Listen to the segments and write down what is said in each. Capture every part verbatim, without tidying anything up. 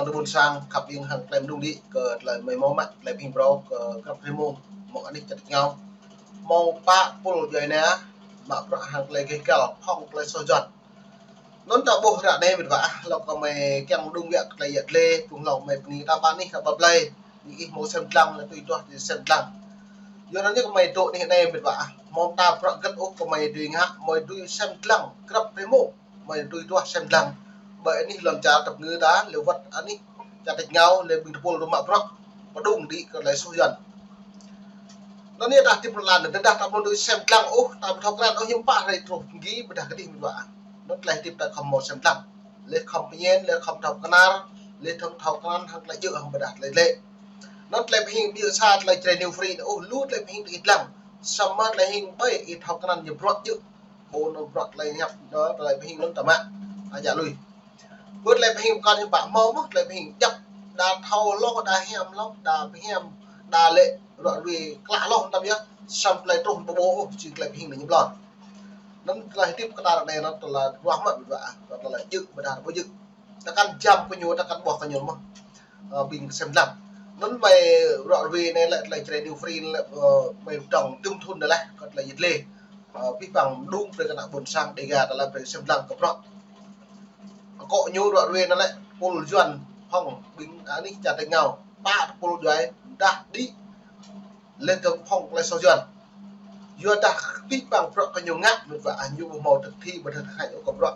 ƀôn sang khăp ƀing hăng tơlơi mơđung đĭ kơ tơlơi mơi hmâo mă tơlơi pơhing phrâo kơ grăp rơmông mơ̆ng anih čar tač êngao. Hmâo pă tơpul djuai ania mă bruă hăng tơlơi gêh găl phŏng tơlơi soh Yuan. Anŭn ta ƀuh ră anai mĕt wa ah, hlâo kơ mơi kiăng mơđung biă kơ tơlơi yă tlê, phung hlâo mơi bơni ta ƀă anih ta ƀă blai, ñu ih hmâo sem dlăng, lĕ tui tuah sem dlăng. Yua anŭn ñu kơ mơi dŏ anih anai mĕt wa ah, hmâo ta bruă gĕt ôh kơ mơi dưi ngă, mơi dưi sem dlăng grăp rơmông. Mơi dưi tuah sem dlăng. Ƀơi anih lŏn čar tơpơngư ta, lĕ wơ̆t anih čar tač êngao, lĕ ƀing tơpul rơmă bruă pơđung đĭ kơ tơlơi soh Yuan. Anŭn yơh ta tĭp lăn, tơdah ta ƀu dưi sem dlăng ôh, ta ƀu thâo krăn ôh, hiư̆m pă hrơi truh pơgi ƀôdah kơdih mĕt wa ah. Anŭn tơlơi hơdip ta khŏm hmâo sem dlăng. Lĕ khŏm pơñen, lĕ khŏm thâo krăn, lĕ khŏm thâo krăn hăng tơlơi djơ̆ hăng ƀôdah tơlơi lĕ. Anŭn tơlơi pơhing ƀiă sa tơlơi Jrai New Free anŭn ôh, lu tơlơi pơhing ta ih dlăng. Samơ̆ tơlơi hing ƀai ih thâo krăn ñu bruă djơ̆. Ƀu anŭn bruă tơlơi hiăp, anŭn tơlơi pơhing lŏn ta mă. Ajă lui. Ƀu tơlơi pơhing pơkŏn hiư̆m pă hmâo mơ̆, tơlơi pơhing djăp. Đa thâo hloh, đa hiam hloh, đa pơhiam, đa lĕ ruă rui klă hloh tăm yơh. Samơ̆ tơlơi truh ƀu ƀuh ôh, jing tơlơi pơhing lĕ ñu ƀlŏr. Anŭn tơlơi hơdip kơ ta ră anai anŭn tơlơi ruah mă ƀu dua, tơlơi djơ̆ ƀôdah ƀu djơ̆. Ta kăn jăm kơ ñu, ta kăn ƀuah kơ ñu mơ̆n. Ơ, ƀing sem dlăng. Anŭn mơi ruă rui anai lĕ tơlơi Jrai New Free anai lĕ, ơ, mơi pơdrŏng tơm thŭn anai lĕ, kơ tơlơi yă tlê. Ơ, pih păng mơđung brơi kơ ană ƀôn sang Dega ta lĕ brơi sem dlăng kơ bruă. Akŏ ñu ruă rui anai lĕ, tơpul Yuan hăng ƀing anih čar tač êngao. Pă tơpul djuai, dah đĭ lĕ tơm phŏng tơlơi soh Yuan. Yua dah pih păng bruă kơ ñu ngă, mĕt wa ah, ñu ƀu hmâo thực thi, ƀu hmâo thực hành ôh kơ bruă.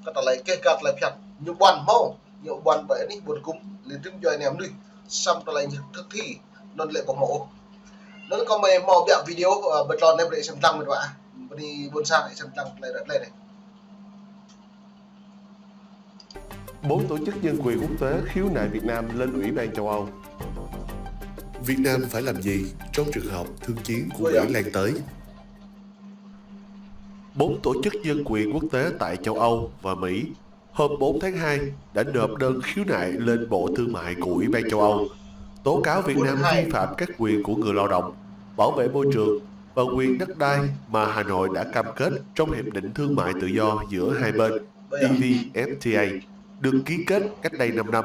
Kơ tơlơi kĕh kăt tơlơi phiăn. Ñu ƀuăn hmâo, ñu ƀuăn ƀơi anih ƀôn gum, lĕ tơm djuai ania mơnuih. Samơ̆ tơlơi ñu thực thi, anŭn lĕ ƀu hmâo ôh. Anŭn kơ mơi hmâo biă video, ơ, ƀơi tơlơi anai brơi sem dlăng mĕt wa ah. Bơni ƀôn sang sem dlăng tơlơi ră tơlơi anai. Bốn tổ chức nhân quyền quốc tế khiếu nại Việt Nam lên Ủy ban châu Âu. Việt Nam phải làm gì trong trường hợp thương chiến của Mỹ lan tới? Bốn tổ chức nhân quyền quốc tế tại châu Âu và Mỹ hôm bốn tháng hai đã nộp đơn khiếu nại lên Bộ Thương mại của Ủy ban châu Âu, tố cáo Việt Nam vi phạm các quyền của người lao động, bảo vệ môi trường và quyền đất đai mà Hà Nội đã cam kết trong Hiệp định Thương mại Tự do giữa hai bên, E V F T A, được ký kết cách đây năm năm.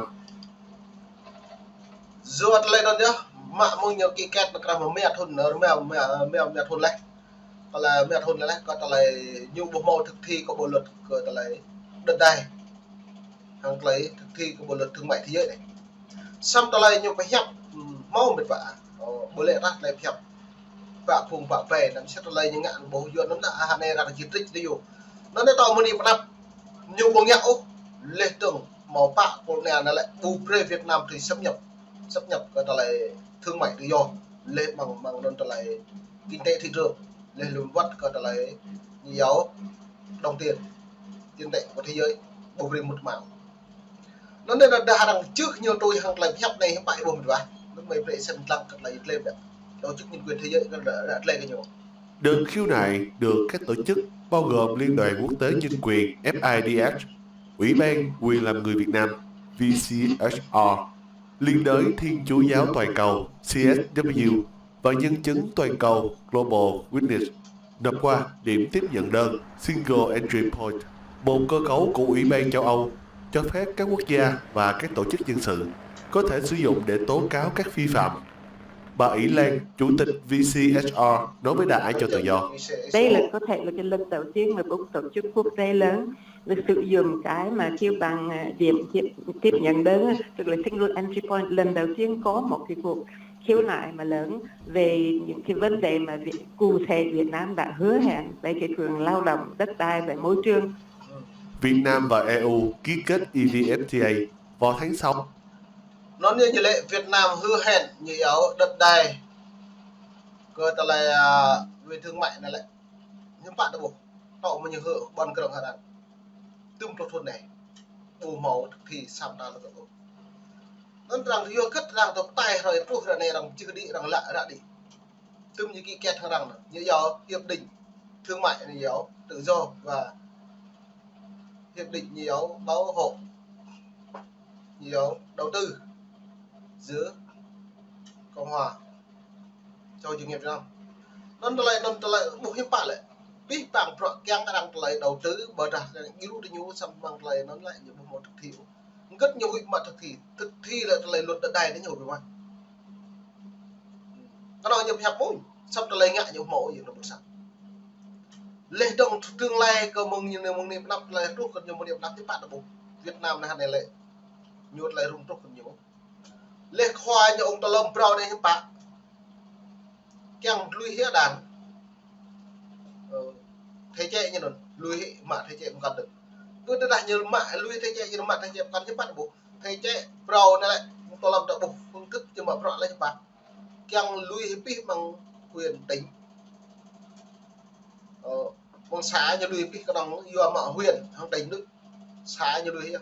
Yua tơlơi anŭn yơh, mă mơ̆ng ñu ký kết nao krah mơ̆ mơyă thŭn, nao mơyă, mơyă, mơyă, mơyă thŭn leh. Kơ lĕ mơyă thŭn leh, kơ tơlơi ñu ƀu hmâo thực thi kơ bộ luật kơ tơlơi đất đai. Hăng tơlơi thực thi kơ bộ luật thương mại thế giới anai. Samơ̆ tơlơi ñu pơhiăp, ưm, hmâo mĕt wa ah. Ơ, ƀu lĕ rah tơlơi pơhiăp. Pă phung pă ƀai, anăm sĭt tơlơi ñu ngă ƀu yua anŭn lĕ, ah, anai rah jit rĭt tơ yua. Anŭn anai tơl mơ̆ng anai pơnăp, ñu ƀu ngă ôh, leh tơ̆ng hmâo pă tơpul djuai ania anai lĕ, ƀu brơi Việt Nam tui xâm nhập, xâm nhập kơ tơlơi thương mại tự do, leh mơ̆ng, mơ̆ng anŭn tơlơi kinh tế thị trường, leh lun wơ̆t kơ tơlơi ñu iâu đồng tiền, tiền tệ của thế giới, ƀu brơi mŭt mơ̆ng. Anŭn anai dah arăng čưh ñu tui hăng tơlơi pơhiăp anai hiư̆m pă ih ƀuh mĕt wa. Anŭn mơi brơi sem dlăng kơ tơlơi yă tlê ƀĕ. Tổ chức nhân quyền thế giới kơ ră, ră tlê kơ ñu. Đơn khiếu nại được các tổ chức bao gồm Liên đoàn Quốc tế Nhân quyền, F I D H, Ủy ban Quyền làm người Việt Nam, V C H R, Liên đới Thiên Chúa giáo toàn cầu, C S W, và Nhân chứng toàn cầu, Global Witness, nộp qua điểm tiếp nhận đơn, Single Entry Point, một cơ cấu của Ủy ban châu Âu cho phép các quốc gia và các tổ chức dân sự có thể sử dụng để tố cáo các vi phạm. Bà Ý Lan, Chủ tịch V C H R, nói với Đài Á Châu Tự Do. Đây là có thể là cái lần đầu tiên mà một tổ chức quốc tế lớn được sử dụng cái mà kêu bằng, à, điểm tiếp, tiếp nhận đơn, tức là single entry point, lần đầu tiên có một cái cuộc khiếu nại mà lớn về những cái vấn đề mà Việt, cụ thể Việt Nam đã hứa hẹn về cái quyền lao động, đất đai, về môi trường. Việt Nam và E U ký kết E V F T A vào tháng sáu. Anŭn ñu lĕ Việt Nam hứa hẹn ñu iâu đất đai kơ tơlơi, à, về thương mại anai lĕ. Hiư̆m pă ta ƀuh, tŏ mơ̆ ñu hơ ƀôn krơ̆ng hơran. Tơm pluh thŭn anai. Ƀu hmâo thực thi samơ̆ ta lĕ tơ̆ ôh. Anŭn arăng yua hơget arăng tŏ pơtai hrơi truh ră anai arăng čưh đĭ arăng lă ră đĭ. Tơm ñu ký kết hăng arăng anŭn. Ñu iâu hiệp định thương mại ñu iâu tự do và hiệp định ñu iâu bảo hộ, ñu iâu đầu tư giữa Cộng hòa xã hội chủ nghĩa Việt Nam. Anŭn tơlơi, anŭn tơlơi ƀuh hiư̆m pă lĕ. Pih păng bruă kiăng arăng tơlơi đầu tư, ƀôdah arăng djru tơ ñu samơ̆ mơ̆ng tơlơi anŭn lĕ ñu ƀu hmâo thực thi ôh. Kơ ñu huĭ mă thực thi, thực thi lĕ tơlơi luật đất đai anai ñu huĭ mă. Kơ anŭn ñu pơhiăp mơ̆n, săp tơlơi ngă ñu mơ̆ yơh anŭn ƀuh săp. Leh dong tương lai kơ mơ̆ng ñu, mơ̆ng anai pơnăp tơlơi truh kơ ñu mơ̆ng anai pơnăp hiư̆m pă ta ƀuh. Việt Nam anai hơnai lĕ. Ñu tơlơi rŭng truh kơ ñu. Leh khua ñu ung tơlơi phrâo anai hiư̆m pă. Kiăng lui hĭ đảng. Ơ, thể chế ñu anŭn, lui hĭ mă thể chế pơkŏn đôč. Ƀu tơdah ñu mă lui thể chế ñu anŭn mă thể chế pơkŏn hiư̆m pă ta ƀuh. Thể chế phrâo anai lĕ, tơlơi ta ƀuh phương thức ñu mă phrâo lĕ hiư̆m pă. Kiăng lui hĭ pih mơ̆ng huyện tỉnh. Ơ, mơ̆ng xã ñu lui pih kơnơ̆ng yua mă huyện hăng tỉnh đôč. Xã ñu lui hĭ.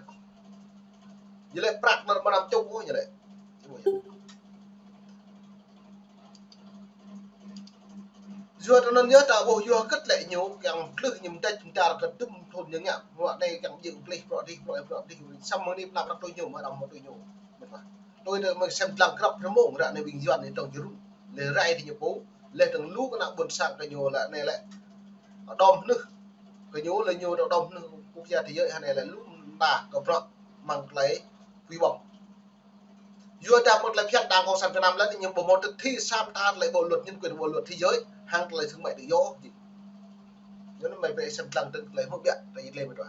Ñu lĕ prăk anŭn mơnam čŭk ôh ñu lĕ. Yua tơ anŭn yơh ta ƀuh yua kơ lĕ ñu kiăng klưh ñu mơdĕč mơdar kơ dŭm thŭn ñu ngă, ruă anai kiăng djơ̆ plih, ruă dih, ruă, ruă dih, samơ̆ anai pơnăp ră tui ñu, mă đăm mă tui ñu. Mơ̆n mă. Tui tơ mơ̆ng sem lăng krăp rơmông, ră anai ƀing Yuan anai tơ̆ng jơrŭ. Leh rai tơ ñu pô, leh tơ̆ng lu kơnă ƀôn sang kơ ñu lĕ anai lĕ. Đom hnưh. Kơ ñu lĕ ñu đom hnưh quốc gia thế giới hơnai lĕ lu mơta kơ bruă mơ̆ng tơlơi pui ƀong. Yua dah mơ̆ng tơlơi phiăn Đảng Cộng sản Việt Nam lĕ ñu ƀu mơ̆ thực thi săp ta tơlơi bộ luật nhân quyền, bộ luật thế giới, hăng tơlơi thương mại tự do. Ñu anŭn mơ̆ ƀing sem lăng tơ̆ng tơlơi hmư̆ biă, tơlơi lĕ mơ̆ dua.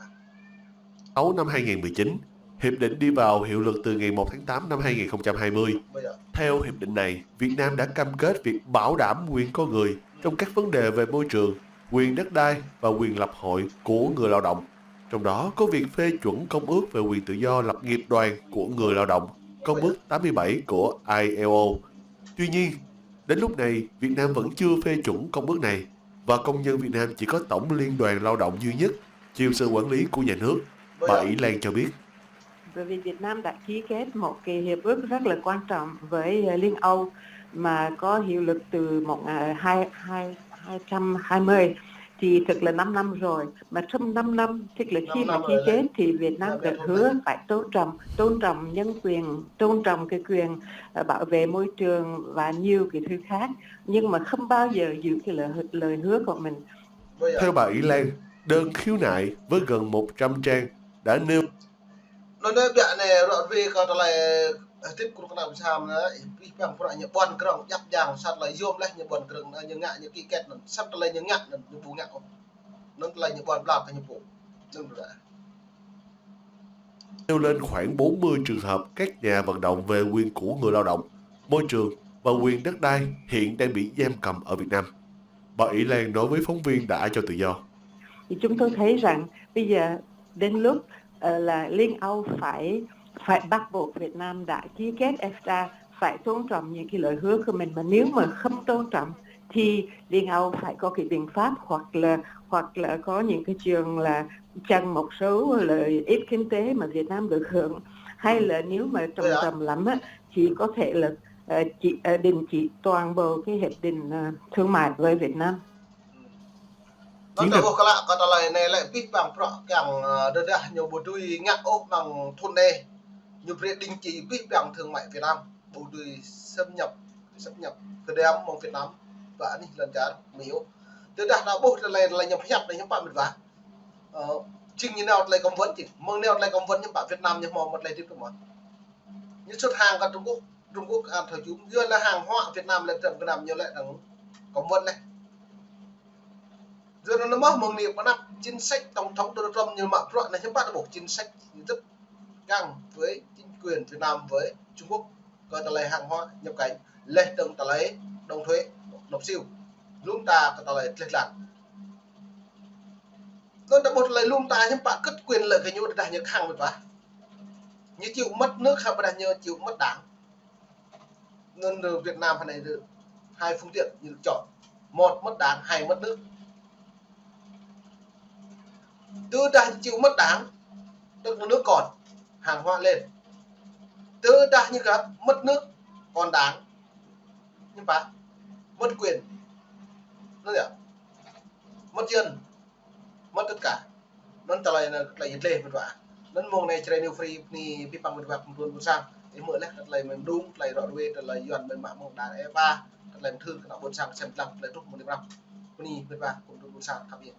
Sáu năm hai nghìn mười chín, hiệp định đi vào hiệu lực từ ngày một tháng tám năm hai nghìn không trăm hai mươi. Theo hiệp định này, Việt Nam đã cam kết việc bảo đảm quyền con người trong các vấn đề về môi trường, quyền đất đai và quyền lập hội của người lao động. Trong đó có việc phê chuẩn Công ước về quyền tự do lập nghiệp đoàn của người lao động, Công ước tám mươi bảy của I L O. Tuy nhiên, đến lúc này, Việt Nam vẫn chưa phê chuẩn Công ước này, và công nhân Việt Nam chỉ có Tổng Liên đoàn Lao động duy nhất, chịu sự quản lý của nhà nước, bà Ý Lan cho biết. Bởi vì Việt Nam đã ký kết một cái hiệp ước rất là quan trọng với, ờ, Liên Âu mà có hiệu lực từ một, ờ, hai, hai, hai trăm hai mươi, thì thực là năm năm rồi. Mà trong năm năm, tức là khi mà ký kết thì Việt Nam đã hứa phải tôn trọng, tôn trọng nhân quyền, tôn trọng cái quyền, ờ, bảo vệ môi trường và nhiều cái thứ khác. Nhưng mà không bao giờ giữ cái lời, lời hứa của mình. Theo bà Ý Lan, đơn khiếu nại với gần một trăm trang đã nêu Anŭn anai biă anai ruă rui kơ tơlơi, ơ, tip kru kơnăl pơsam anai, pih păng pơră ñu ƀuăn krong, djăp jang, săp tơlơi yôm leh ñu ƀuăn krong, anai ñu ngă ñu ký kết anŭn, săp tơlơi ñu ngă anŭn, ñu ƀu ngă ôh. Anŭn tơlơi ñu ƀuăn ƀlap kơ ñu pô. Anŭn ƀu đa. Nêu lên khoảng bốn mươi trường hợp các nhà vận động về quyền của người lao động, môi trường và quyền đất đai hiện đang bị giam cầm ở Việt Nam. Bà Ý Lan nói với phóng viên Đài Á Châu Tự Do. Thì chúng tôi thấy rằng bây giờ đến lúc, ờ, là Liên Âu phải, phải bắt buộc Việt Nam đã ký kết EFTA phải tôn trọng những cái lời hứa của mình, mà nếu mà không tôn trọng thì Liên Âu phải có cái biện pháp hoặc là, hoặc là có những cái trường là chặn một số lợi ích kinh tế mà Việt Nam được hưởng, hay là nếu mà trầm trọng lắm á, thì có thể là, ờ, chỉ, ờ, đình chỉ toàn bộ cái hiệp định, ờ, thương mại với Việt Nam. Anŭn ta ƀuh kơ lă kơ tơlơi anai lĕ pih păng pơră kiăng, ơ, tơdah ñu ƀu dưi ngă ôh mơ̆ng thŭn anai, ñu brơi đình chỉ pih păng thương mại Việt Nam, ƀu dưi xâm nhập, xâm nhập kơ dăm mơ̆ng Việt Nam, ƀă anih lŏn čar Mi ôh. Tơdah ta ƀuh tơlơi, tơlơi ñu pơhiăp anai ñu pă mĭt wa. Ơ, jing ñu nao tơlơi cấm vận jing, mơ̆ng nao tơlơi cấm vận ñu pă Việt Nam ñu hmâo mơ̆ tơlơi tip tơ mơ̆n. Ñu xuất hàng kơ Trung Quốc, Trung Quốc ăn thâo jum, yua lĕ hàng hóa Việt Nam lĕ trăm gơnam ñu lĕ đang cấm vận leh. Yua anŭn mơ̆ mơ̆ng anai pơnăp chính sách Tổng thống Donald Trump ñu mă bruă anai hiư̆m pă ta ƀuh chính sách rất căng với chính quyền Việt Nam với Trung Quốc kơ tơlơi hàng hóa nhập cảnh, leh dong tơlơi đóng thuế, nộp siu. Lŏm ta kơ tơlơi tleh tlan. Anŭn ta ƀuh tơlơi lŏm ta hiư̆m pă kơ quyền lợi kơ ñu tơdah ñu khăng mĭt wa. Ñu chịu mất nước hă ƀôdah ñu chịu mất đảng. Anŭn Việt Nam hơnai hai phương tiện ñu chọn. Một mất đảng, hai mất nước. Tơdah ñu chịu mất đảng, tức là nước còn, hàng hóa lên. Tơdah ñu kơ mất nước, còn đảng, hiư̆m pă, mất quyền. Anŭn yơh. Mất dân, mất tất cả. Anŭn tơlơi anai, tơlơi yit leh mĭt wa. Anŭn mơ̆ng anai Jrai New Free bơni pih păng mĭt wa pơmơdun ƀôn sang. Ih hmư̆ leh tơlơi mơ̆ng mơdung, tơlơi ruă rui, tơlơi Yuan mơ̆ng mă mơ̆ng đar eva, tơlơi mơthưr kơ ană ƀôn sang sem lăng, tơlơi truh mơ̆ng anai pơrăm. Bơni mĭt wa pơmơdun ƀôn sang khăp yơh.